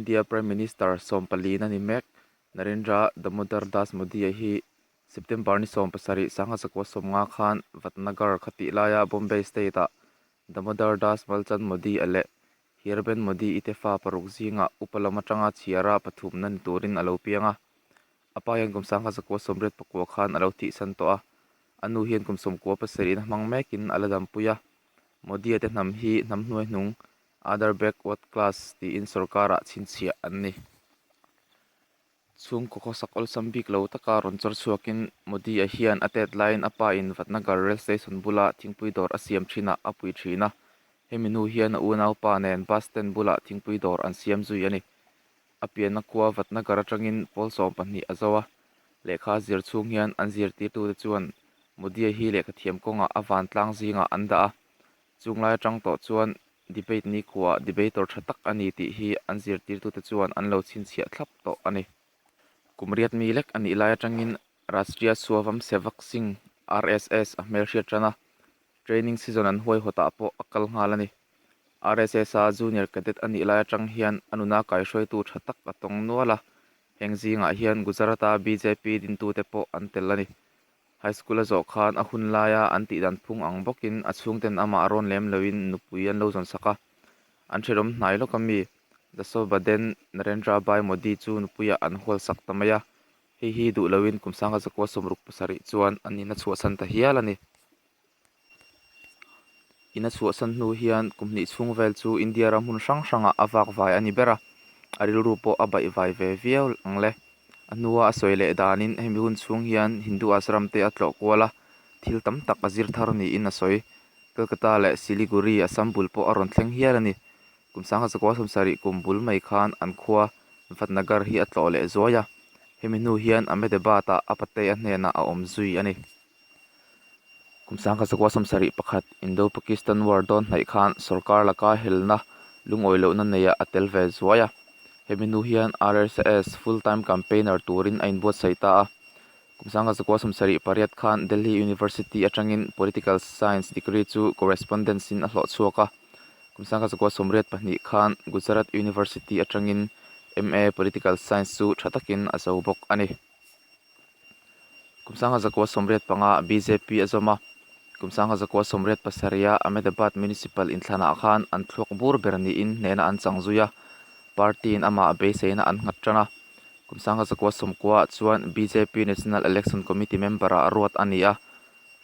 India Prime Minister sawmpalina ni mek Narendra Damodar Das Modi-a hi September ni 17 1950 khan Vadnagar khatih laia Bombay State-ah Damodar Das Malchand Modi-a leh Hirben Modi-i te fa paruk zingah upa lam atanga chhiara pathumna ni turin a lo piang a. A pa hian kum 1989 khan a lo thihsan tawh a, a nu hian kum 97 a hmang mekin a la dampui a. Modi-a te hnam hi hnam hnuaihnung Other Backward Class tiin sorkarah chhinchhiah an ni. Chhungkaw khawsak awlsam bik lo taka rawn chawr chhuakin Modi-a hian a tet laiin a pa in Vadnagar Rail Station bula thingpui dawr a siam thinah a pui thin a, hemi hnu hian a unaupa nen bus stand bulah thingpui dawr an siam zui a ni. A pianna khua Vadnagar atangin pawl 12 a zo a, lehkha a zir chhung hian an zirtirtute chuan Modi-a hi lehkhathiam kawngah a vantlang zingah an dah a, Chung lai atang tawh chuan debate ni khuaah debater tha tak a ni tih hi an zirtirtute chuan an lo chhinchhiah thlap tawh a ni. Kum riat mi lek a nih lai atangin Rashtriya Swayam Sevak Singh, RSS, a hmelhriat tan a, training season an huaihawtah pawh a kal nghal a ni. RSS-a junior cadet a nih lai atang hian a nuna kaihruaitu tha tak a tawng nual a, heng zingah hian Gujarat-a bjp dintute pawh an tel a ni. High School a zawh khan a hun laia an tih dan phung ang bawkin a chhungten amah rawn lem loin nupui an lo zawn sak a. An ṭhenawm hnai lawk ami Jasobaden Narendra Bhai Modi chu nupuiah an hual sak ta mai a. Hei hi duh loin kum 1967 chuan an in a chhuahsan ta hial a ni. In a chhuahsan hnu hian kum hnih chhung vel chu India ram hmun hrang hrangah a vak vai a ni ber a, a rilru pawh a baih vai ve viau ang le. A hnua a sawi leh danin hemi hun chhung hian Hindu ashram te a tlawh kual a, thil tam tak a zir thar niin a sawi. Kolkata leh Siliguri, Assam bul pawh a rawn thleng hial a ni. Kum 1970 kum bul mai khan an khua Vadnagar hi a tlawh leh zuai a, hemi hnu hian Ahmedabad-ah a pate a hnenah a awm zui a ni. Kum 1971 Indo-Pakistan War dawn hnaih khan sorkar laka helna lungawi lohna neiah a tel ve zuai a. Hemi hnu hian RSS full-time campaigner turin a inbuatsaih ta a. Kum 1978 khan Delhi University atangin Political Science degree chu correspondence-in a hlawh chhuak a. Kum 1982 khan Gujarat University atangin MA Political Science chu tha takin a zo bawk a ni. Kum 1985 bjp a zawm a, kum 1987 Ahmedabad Municipal inthlanah khan an thluak bur ber niin hnehna an chang zui a, party-in amah beiseina an nghat tan a. Kum 1990 chuan bjp National Election Committee member-ah ruat a ni a.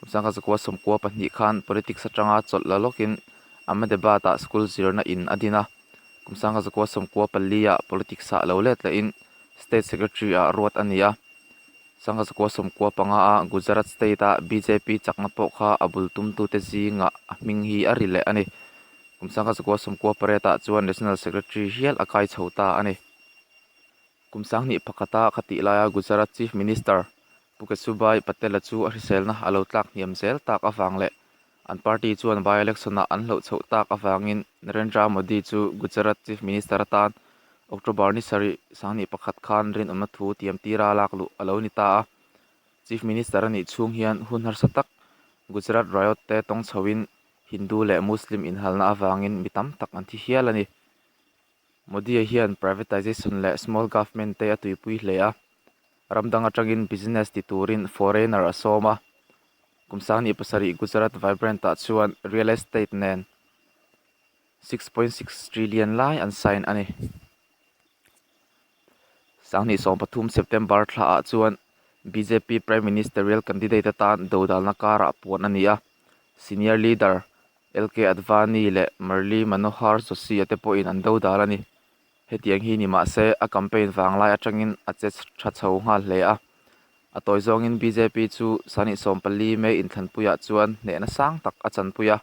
Kum 1992 khan politics atanga chawlh la lawkin Ahmedabad-ah school zirna in a din a. Kum 1994 politics-ah lo let lehin State Secretary-ah ruat a ni a. 1995 a Gujarat State-a bjp chakna pawh kha a bul tumtute zingah a hming hi a ri leh a ni. Kum 1998 chuan National Secretary hial a kai chho ta a ni. Kum sanghnih pakhata khatih laia Gujarat Chief Minister Pu Kesubhai Patel-a chu a hriselna a lo tlak hniam zel tak avang leh an party chuan by-election-ah an hloh chhoh tak avangin Narendra Modi chu Gujarat Chief Minister atan October ni sarih sanghnih pakhat khan rinawmna thu tiam tira lak luh a lo ni ta a. Chief Minister a nih chhung hian hun harsa tak Gujarat riot te tawng chhoin Hindu leh Muslim inhalna avangin mi tam tak an thi hial a ni. Modi-a hian privatization leh small government te a tuipui hle a, ram dang atangin business ti turin foreigner a sawm a. Kum sanghnih pasarih Gujarat Vibrant-ah chuan real estate nen 6.6 trillion lai an sign a ni. Sanghnih 13 September thlaah chuan bjp Prime Ministerial candidate atan dodalna karah puan a ni a, senior leader LK Advani leh Murli Manohar Joshi-a te pawhin an dodal a ni. Hetiang hi ni mah se, a campaign vanglai atangin a che tha chho nghal hle a. A tawi zawngin bjp chu sanghnih 14 May inthlanpuiah chuan hnehna sang tak a chanpui a.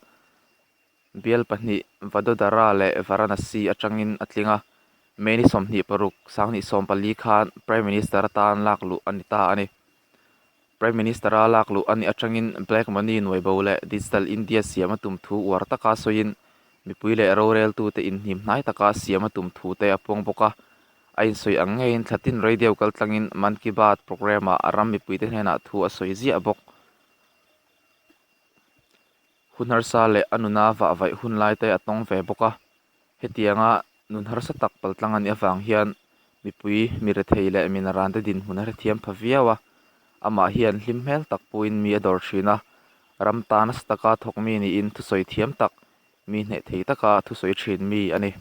Bial pahnih Vadodara leh Varanasi atangin a tling a. May ni 26, sanghnih 14 khan Prime Minister atan lak luh a ni ta a ni. Prime Minister-a lak luh a nih atangin Black Money nuaibo leh Digital India siam a tum thu uar taka sawiin mipui leh roreltute inhnim hnai taka siam a tum thu te a puang bawk a. A insawi ang ngeiin thlatin radio kaltlangin Mann Ki Baat programme-ah a ram mipuite hnenah thu a sawi ziah bawk. Hun harsa leh a nuna vahvaih hun laite a tawng ve bawk a. Hetianga. Nun harsa tak paltlang a nih avang hian mipui mi rethei leh mi naran te dinhmun a hrethiam pha viau a, amah hian hlim hmel tak puiin mi a dawr thin a, ram tan nasa taka thawk mi niin thusawi thiam tak, mi hneh thei taka thusawi thin mi a ni.